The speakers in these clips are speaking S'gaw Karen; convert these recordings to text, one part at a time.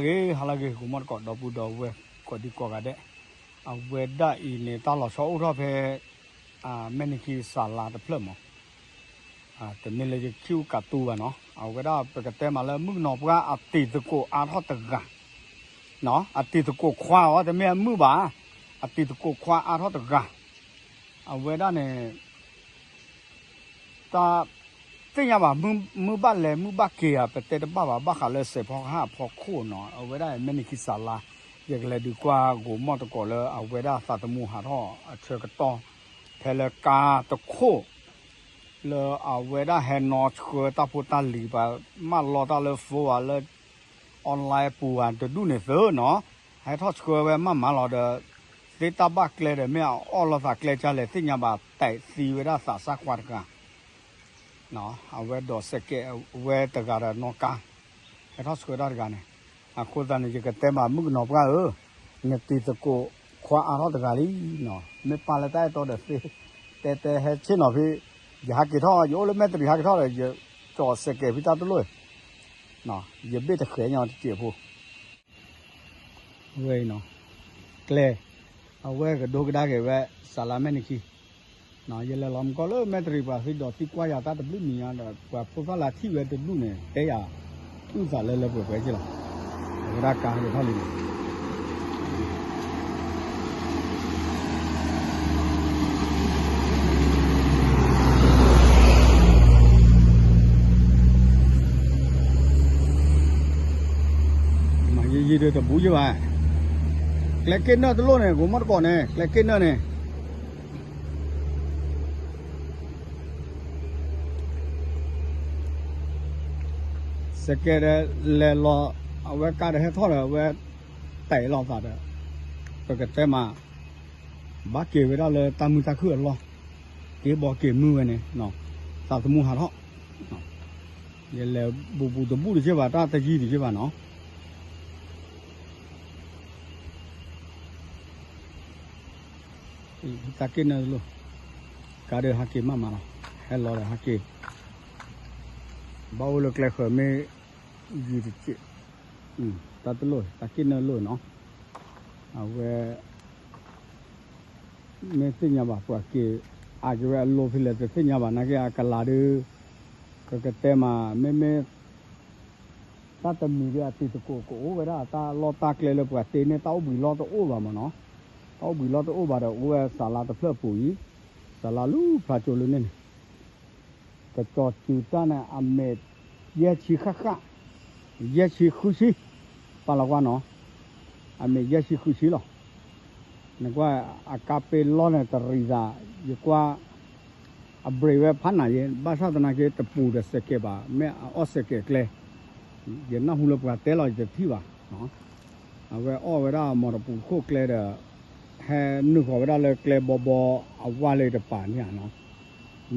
ဂ့ၤ ဟါလၢဂ့ၤ ဂီၤမီၢ်တကိး ဒီပုၢ်ဒီဝဲၢ် ကိးဒံကိးဂၤဒဲး, အဝဲဒၣ်အံၤန့ၣ် တၢ်လီၤဆီအိၣ်ထီၣ်ဖဲ မဲၢ်နံၤခံစးလါတဖျၢၣ်မး, တမ့ၢ်လၢယခံအိၣ်ကးတူဘၣ်နီၤ, အဝဲဒၣ်ပကတဲမးလၢမုၣ်ကနီၤပှၢ်အတံၤသကိးအါထီၣ်တဂၤ, အတံၤသကိးခွါအီၤ တမ့ၢ်အမုၣ်ဘၣ်, အတံၤသကိးခွါအါထီၣ်တဂၤ, အဝဲဒၣ်န့ၣ် တၢ်သ့ၣ်ညါဘၣ် မုၢ်ဘၣ်လဲၤမုၢ်ဘၣ်က့ၤဧါ ပတဲတဘၣ်ဘၣ် ဘၣ်ဃးလၢစဲးဖီကဟၣ်အဖီခိၣ်နီၤ, အဝဲဒၣ်မဲၢ်နံၤခံစးလါ, ယကလဲၤဒုးကွၢ်ဂီၤမီၢ်တကိးလၢအဝဲဒၣ်သးသမူဟးထီၣ်အဆၢကတီၢ်, ဖဲလၢကါတခိၣ် လၢအဝဲဒၣ်ဟဲနီၤဆှၢတၢ်ဖိတၢ်လံၤ ပှၤမၢလီၤတၢ်လၢ phone ဧါ လၢ online ပူၤဧါ တဒူၣ်န့ၣ်သ့နီၤ, ဟဲထီၣ်ဆှၢဝဲမးမးလီၤဒီး သ့တၢ်ဘၣ်ကျဲဒီး မ့ၢ်အအီၣ်လီၤသးကျဲကၢ်လဲၣ် သ့ၣ်ညါဘၣ် တဲးသံဝဲဒၣ်သးစၢ်ခွါတဂၤ အဝဲဒိးစဲးကဲးဝဲတဂၤဒီးနီၢ်ကါ, ဟဲထီၣ်ဆှၢတၢ်တဂၤန့ၣ်, အဃိသတးန့ၣ် ယကတဲမးမုၣ်ကနီၤပှၢ်ဧၢ, နတံၤသကိးခွါအါထီၣ်တဂၤလံနီၤ, မ့ၢ်ပၢ်လၢတၢ်အဲၣ်တီဒီးသ့, တဲတဲဟဲဆ့ၣ်နီၤဖဲ, ယဟးက့ၤထီၣ် ယအိၣ်လၢမဲၢ်တရံးဟးက့ၤထီၣ်ဒီး ယကၠီၤစဲးကဲးဖဲတၢ်တလိၣ်, ယဘ့ၣ်တဃဲးညီတစဲးဖိ ဝဲအံၤနီၤ, ကျဲ, အဝဲကဒိကဒါက့ၤဝဲ စးလါမဲၢ်နံၤခံ, ယလဲၤလီၤမကီၢ်လၢမဲၢ်တရံး ပှၤသံဒိးသံကွၢ်ယၤတၢ်တဘျုးမံၤညါဒီး ပှၤဖိသၣ်လၢထံၣ်ဝဲတဒူၣ်န့ၣ် တဲယၤ အုၣ်သးလၢလၢပှဲၤပှဲၤက့လီၤ, အဝဲဒၣ်ကါဟဲထီၣ်လံန့ၣ် မၤယံာ်ယံာ်ဒီးတဘူးယဘၣ်, ကျဲက့ၣ်နၢၣ်တလိၣ်န့ၣ် ဂိၤမီၢ်တကိးန့ၣ် ကျဲက့ၣ်နၢၣ်န့ၣ် စဲးကဲးဒီးလဲၤလီၤ, အဝဲကါဒီးဟဲထီၣ်ဒီး အဝဲတဲာ်လီၤသးဒီး ပကတဲမး ဘၣ်က့ၤဝဲဒၣ်လၢတၢ်မုာ်တၢ်ခုၣ်အလီၢ်, က့ၤဘီက့ၤမုာ်ဝဲန့ၣ်, သးသမူဟးထီၣ်, ယလဲၤဘူးဘူးတဘူးတက့ၢ်ဘၣ် တၢ်တယံာ်တက့ၢ်ဘၣ်နီၤ တၢ်က့ၣ်နၢၣ်တလိၣ်, ကါဒီးဟးက့ၤမးမးလီၤ, ဟဲလီၤဒီးဟးက့ၤ, ဘၣ်အိၣ်လၢကျဲဃၢၤမ့ၢ်ယံာ်တက့ၢ်, တၢ်တလိၣ် တၢ်က့ၣ်နၢၣ်လိၣ်နီၤ, အဝဲ မ့ၢ်သ့ၣ်ညါဘၣ် ပှၤက့ၤအါက့ၤဝဲအလိၤဖဲလဲၣ် တသ့ၣ်ညါဘၣ် နာ်က့အကလၤဒီး ပကတဲမး မ့မ့ၢ် တၢ်တမံၤဒီးအတံၤသကိးကအိၣ်ဝဲဒၣ် တၢ်လီၢ်တၢ်ကျဲလၢပှၤတ့န့ၢ် တၢ်အိၣ်ဘှံးလီၢ်တအိၣ်ဘၣ်မးနီၤ, တၢ်အိၣ်ဘှံးလီၢ်တအိၣ်ဘၣ်ဒီး အိၣ်ဝဲစးလါတဖျၢၣ်ပူၤအံၤ, စးလါလူၤဖျါကၠိလၢန့ၣ်န့ၣ် ကကၠီၤစုၤတၢ်န့ၣ် အမဲာ်ယဲၢ်ဆံဃၣ်ဃၣ်, ယဲၢ်ဆံဃုဆံ, ပာ်လီၤကွၢ်နီၤ, အမဲာ်ယဲၢ်ဆံဃုဆံလီၤ. နကွၢ် အကါပ့လီၢ်န့ၣ်တရံးသး, ယကွၢ် အဘြ့းဝဲဖးနးယဲ, ဘၣ်ဆၣ်သနာ်က့တပူၤဒီးစဲးကဲးဘၣ်, မ့ၢ်အအီၣ်စဲးကဲးကျဲ, ယနၢ်ဟူလၢပှၤတဲလီၤ ယတထံၣ်ဘၣ်. အဝဲအီၣ်ဝဲဒၣ်မီတပူၤခိၣ်ကျဲဒီး ဟဲနုာ်ဃီၤဝဲဒၣ်လၢကျဲဘီဘီအဝါလၢတပၤန့ၣ်ဧါနီၤ,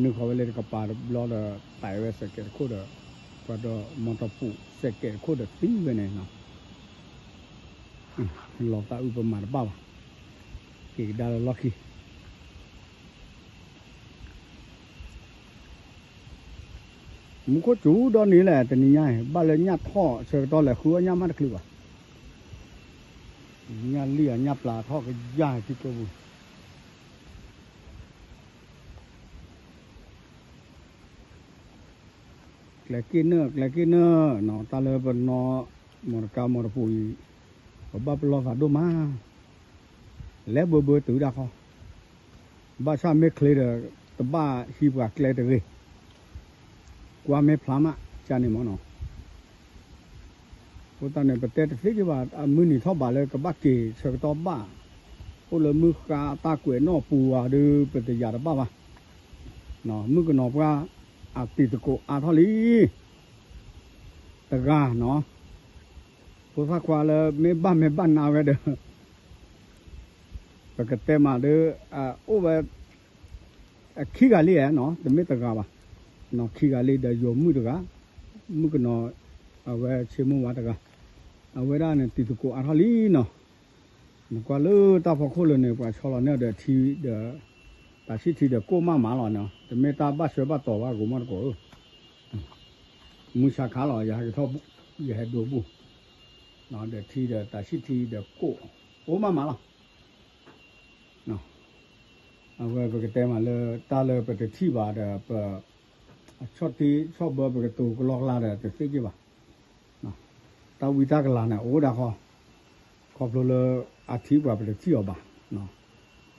နုာ်ဃီၤဝဲလၢတကပၤတဘျီဒီး တဲဝဲစဲးကဲးတခိၣ်ဒီး ပှၤဒီးမီတပူၤစဲးကဲးတခိၣ်ဒီးသံဝဲန့ၣ်နီၤ, လီၤသးအုးပမၤတဘၣ်ဘၣ်, က့ၤကဒါလၢလီၢ်ခံ မူခိၣ်စူၤဒီနံၤလဲၣ် တနံၤညါအံၤ ဘၣ်လၢညၣ်ထီၣ်ဆၢကတီၢ်လဲၤဃုအီၣ်ညၣ်မးတချုးဘၣ်, ညၣ်လံၣ်အညၣ်ပျၢ်ထီၣ်ကယၢ်ထံကျိပူၤ, ကျဲက့ၣ်နၢၣ် ကျဲက့ၣ်နၢၣ်နီၤ, တၢ်လၢပနီၤ မီတကါမီတပူၤအံၤ ပဘၣ်ပလီၢ်သးဒိၣ်မး, လဲၤဘၢဘၢတုၤဒၣ်ခီ ဘၣ်ဆၣ်မ့ၢ်ချ့ဒီး တဘၣ်ဟံးပှၤကျဲတဂ့ၤ, ကွၢ်မ့ၢ်ဖျါမး ကန့ၣ်မ့ၢ်နီၤ, အဃိသတးန့ၣ် ပတဲတသ့က့ၤဘၣ် အမုၢ်နံၤထီၣ်ဘးလၢကဘၣ်က့ၤဆၢကတီၢ်ဘၣ်, အိၣ်လၢမုၢ်ဃါအတၢ်ကွဲးနီၣ်ပူၤဝဲဒီး ပတယာ်တဘၣ်ဘၣ်, မုၣ်ကနီၤပှၢ် အတံၤသကိးအါထီၣ်လံ တဂၤနီၤ, ဖိသၣ်ခွါလၢမ့ၢ်ဘၣ်မဲာ်ဘၣ်နါဝဲဒီး ပကတဲမးဒီး အိၣ်ဝဲ အခံဂၤလံဧါနီၤ, တမ့ၢ်တဂၤဘၣ်, ခံဂၤလံဒီးယိၤမုၣ်တဂၤ, မုၣ်ကနီၤ အဝဲဆ့မိၢ်ဝါတဂၤ, အဝဲဒၣ်န့ၣ်တံၤသကိးအါထီၣ်လံနီၤ, နကွၢ်လၢတၢ်ဖီခိၣ်လၢန့ၣ် ပှၤဆီလီၤန့ၢ်ဒီးထံဒီး တၢ်ဆံၣ်ထံဒီးကိၣ်မးမးလီၤနီၤ, တမ့ၢ်တၢ်ဘၣ်ဆွဲဘၣ်တီၤဘၣ် ဂိၤမီၣ်တကိးဧၢ မုၢ်ဆါခါလီၤ ယဟဲကထီၣ်ဘူၣ် ယဟဲဒိဘူၣ်, ဒီးထံဒီးတၢ်ဆံၣ်ထံဒီးကိၣ် အိၣ်မးမးလီၤ. အဝဲပကတဲမးလၢတၢ်လၢပတထံၣ်ဘၣ်ဒီး ပ အဆီၣ်တ့ဆီၣ်ဘၢပကတိၤကလီကလါဒီးတသ့က့ၤဘၣ်. တၢ်ဝံတၢ်ကလၤန့ၣ် အိၣ်ဒၣ်ဃီ, ခီဖျိလၢအထံပှၤပတထံၣ်အီၤဘၣ်.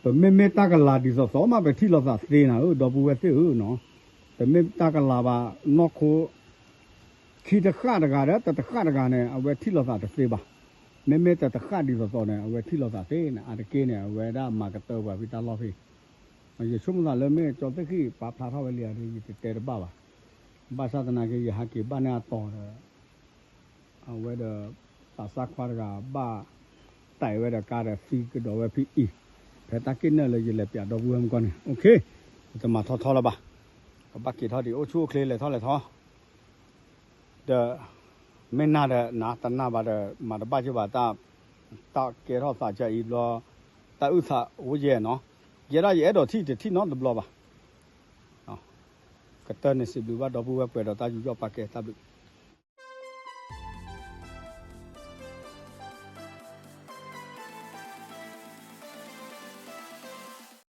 ပမ့မ့ၢ်တၢ်ကလၤဒ်သိးသိးမး ပထံၣ်လိာ်သးသ့နၤဧၢ ဒီပုၢ်ဝဲၢ်သ့ၣ်ဧၢနီၤ. ပမ့ၢ်တၢ်ကလၤဘၣ်နီၢ်ခိ ခံတဃၣ်တဂၤဒီး တတဃၣ်တဂၤန့ၣ် အဝဲထံၣ်လိာ်သးတသ့ဘၣ်. မ့မ့ၢ်တတဃၣ်ဒ်သိးသိးန့ၣ် အဝဲထံၣ်လိာ်သးသ့န့ၣ် အါတက့ၢ်န့ၣ် အဝဲဒၣ်မၤကတၢၢ်ပှၤဖဲတၢ်လီၢ်ဖဲ ယဆိကမိၣ်သးလၢမ့ၢ်ကၠီသ့ၣ်ဃံၣ်ပာ်ဖျါထီၣ်ဝဲလံဧါဒီး ယတတဲတဘၣ်ဘၣ်. ဘၣ်ဆၣ်သနာ်က့ ယဟးက့ၤဘၣ်န့ၢ်အတီၤဒီး အဝဲဒီး သးစၢ်ခွါတဂၤဘၣ် တဲာ်ဝဲဒီးကါဒီးသံကဒီးဝဲဖဲအံၤ ဖဲတၢ်က့ၣ်နၢၣ်လၢယလဲၤပၠးဒီပုၢ်ဝဲၢ်မုၣ်ကီၢ်န့ၣ် ပတမၤထီထီလၢၤဘၣ်. ပဘၣ်က့ၤထီၣ်ဒံးအိၣ်ဆူၣ်အိၣ်ချ့လဲၤထီၣ်လဲၤထီ ဒီး မ့ၢ်နၢ်ဒီးနၤ တနၢ်ဘၣ်ဒီး မၤတဘၣ်က့ၤဘၣ် တၢ်ကဲထီၣ်သးကအံၤဘျီ တၢ်အုၣ်သးအိၣ်ယဲၢ်နီၤ. ယဲဒၣ်ယအဲၣ်ဒိးထံၣ်တထံၣ်နီတဘျီဘၣ်. ကတၢၢ်န့ၣ်စံးဘျုးဘၣ်ဒီပုၢ်ဝဲၢ်ပှဲၤဒီးတၢ်ယူးယီၣ်ပာ်ကဲတၢ်ဘျုး